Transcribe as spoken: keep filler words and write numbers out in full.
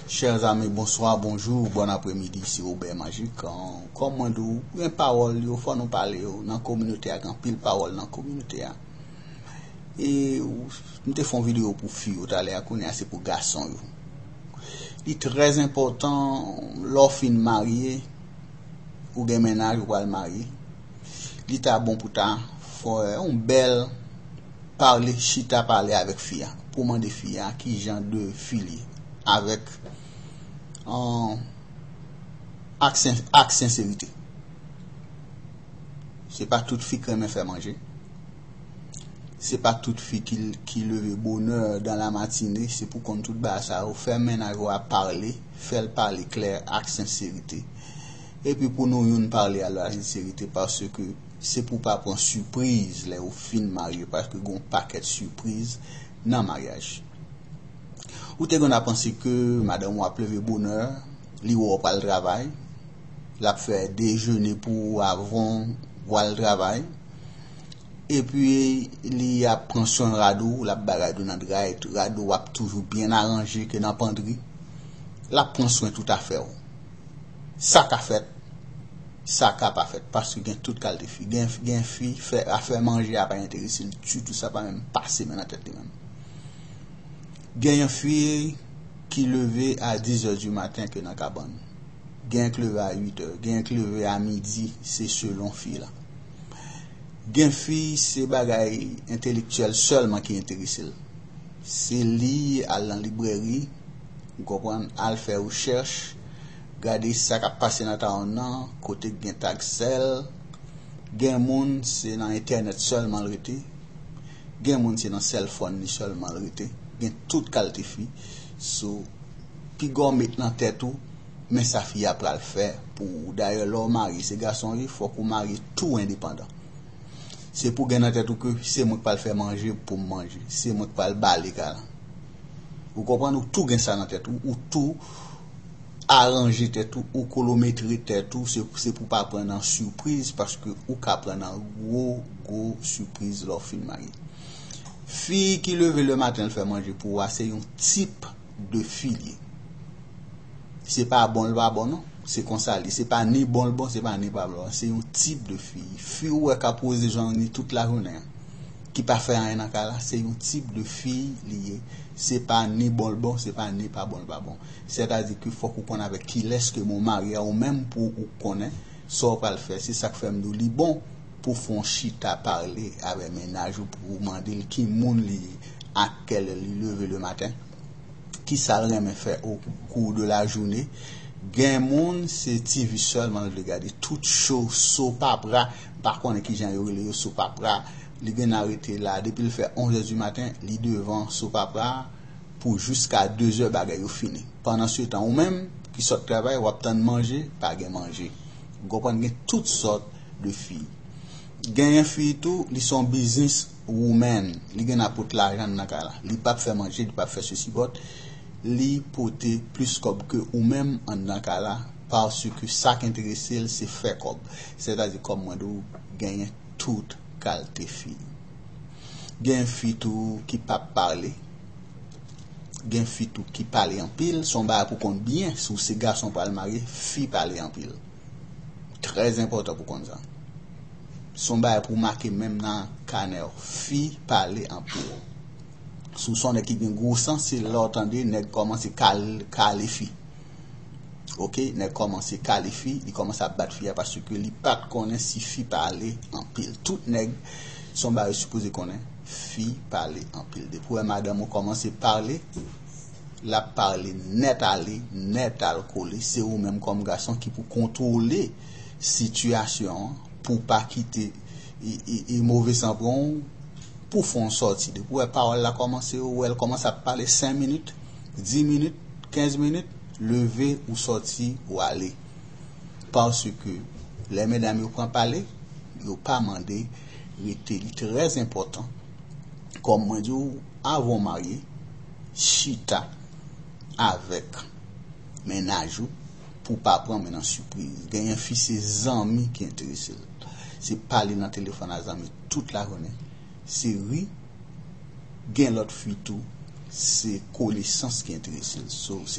Chers amis, bonsoir, bonjour, bon après-midi, se Robert Magic. An, kòm mwen di w, gen pawòl yo, fò nou pale yo. Nan kominote a, gen anpil pawòl nan kominote a. E ou- m te fè yon videyo pou fi yo talè a, kounye a se pou gason yo. Li trè enpòtan, lè w fin marye, ou gen mennaj, ou pral marye. Li ta bon pou ta fè yon bèl pale, chita pale avèk fi a, pou mande fi a ki jan de fi li ye, avèk, an, ak sen- ak senserite. Se pa tout fi k renmen fè manje. Se pa tout fi ki, ki leve bonè dan la matine. Se pou konn tout bagay sa yo. Fè mennaj ou a pale, fè l pale klè ak senserite. Epi pou nou youn pale a la senserite, paske se pou pa pran sipriz lè ou fin marye, paske gen yon pakèt sipriz nan maryaj. Ou te konn ap panse ke madanm ou ap leve bonè, li wè w pral travay, l ap fè dejene pou ou avan w al travay, epi li ap pran swen rad ou, l ap bay rad ou nan dra, rad ou ap toujou byen aranje ke nan pandri, l ap pran swen tout afè w. Sa ka fèt, sa ka pa fèt, paske gen tout kalite fi. Gen, gen fi, fè, afè manje a pa enterese l ditou, sa pa menm pase men nan tèt li menm. Gen yon fi ki leve a dix heures du matin ke nan kabann. Gen ki leve a uit è, gen ki leve a midi, se selon fi la. Gen fi, se bagay entelektyèl sèlman ki enterese l. Se li, al nan librèri, ou konprann, al fè rechèch, gade sa k ap pase nan tawon nan, kote k gen tag sèl. Gen moun, se nan entènèt sèlman l rete. Gen moun, se nan sèlfòn li sèlman l rete. Gen tout kalite fi. So, piga w met nan tèt ou, men sa fi a pral fè pou ou. Dayè, lè w marye, se gason li, fòk ou marye tou endepandan. Se pou gen nan tèt ou ke se mwen k pral fè manje pou m manje. Se mwen k pral bale kay la. Ou konprann? Ou tou gen sa nan tèt ou. Ou tou aranje tèt ou, ou kolometre tèt ou, se, se pou pa pran nan sipriz, paske ou ka pran nan gwo, gwo sipriz lè w fin marye. Fi ki leve le maten, l fè manje pou ou a, se yon tip de fi l ye. Se pa bon, l pa bon, non. Se konsa li. Se pa ni bon, l bon, se pa ni pa bon. Se yon tip de fi. Fi ou wè k ap woze zòn li tout lajounen an, ki pa fè anyen nan kay la, se yon tip de fi li ye. Se pa ni bon, l bon, se pa ni pa bon, l pa bon. Sètadi ke fòk ou konn avèk kilès ke w marye a, ou menm pou ou konnen sa w pral fè. Se sa k fè m di w li bon pou w fè yon chita pale avèk mennaj ou, pou w mande l ki moun li ye, a kèl è li leve le maten, kisa l renmen fè au cours de la journée. Gen moun, se TV sèlman l vle gade. Tout show, soap opera, m pa konnen kijan yo rele yo, soap opera. Li gen nan rete la, depi l fè onze heures du matin, li devan soap opera pou jiska de zè bagay yo fini. Pandan se tan, ou menm ki sot travay, w ap tann manje, pa gen manje. Ou konprann, gen tout sòt de fi. Genyen fi tou, li se yon business woman. Li gen nan pot lajan nan kay la. Li p ap fè manje, li p ap fè sesi, but li pote plis kòb ke ou menm anndan kay la, paske sa k enterese l, se fè kòb. Sètadi, kòm mwen di w, genyen tout kalite fi. Gen fi tou ki p ap pale. Gen fi tou ki pale anpil. Se yon bagay pou konn byen, si w se gason pral marye, fi pale anpil. Trè enpòtan pou konn sa. Se yon bagay pou w make menm nan kanè w. Fi pale anpil. Si w se yon nèg ki gen gwo sans, se lè w tande nèg kòmanse kal- kale fi. Oke, nèg kòmanse kale fi, li kòmanse ap bat fi a paske li pa t konnen si fi pale anpil. Tout nèg, se yon bagay yo sipoze konnen, fi pale anpil. Depi w wè madanm ou kòmanse pale, l ap pale nèt ale, nèt al kole. Se ou menm kòm gason ki pou kontwole sitiyasyon an, pou w pa kite e, e, e move san pran w, pou w fè yon sòti. Depi w wè pawòl la kòmanse, ou wè l kòmanse ap pale senk minit, dis minit, kenz minit, leve ou sòti, ou ale. Paske lè medam yo pran pale, yo pa mande rete. Li trè enpòtan. Kòm mwen di w, avan w marye, chita avèk mennaj ou pou w pa pran men nan sipriz. Genyen fi se zanmi ki enterese l. Se pale nan telefòn a zanmi tout lajounen. Se ri. Gen lòt fi tou, se konesans ki enterese l. So, se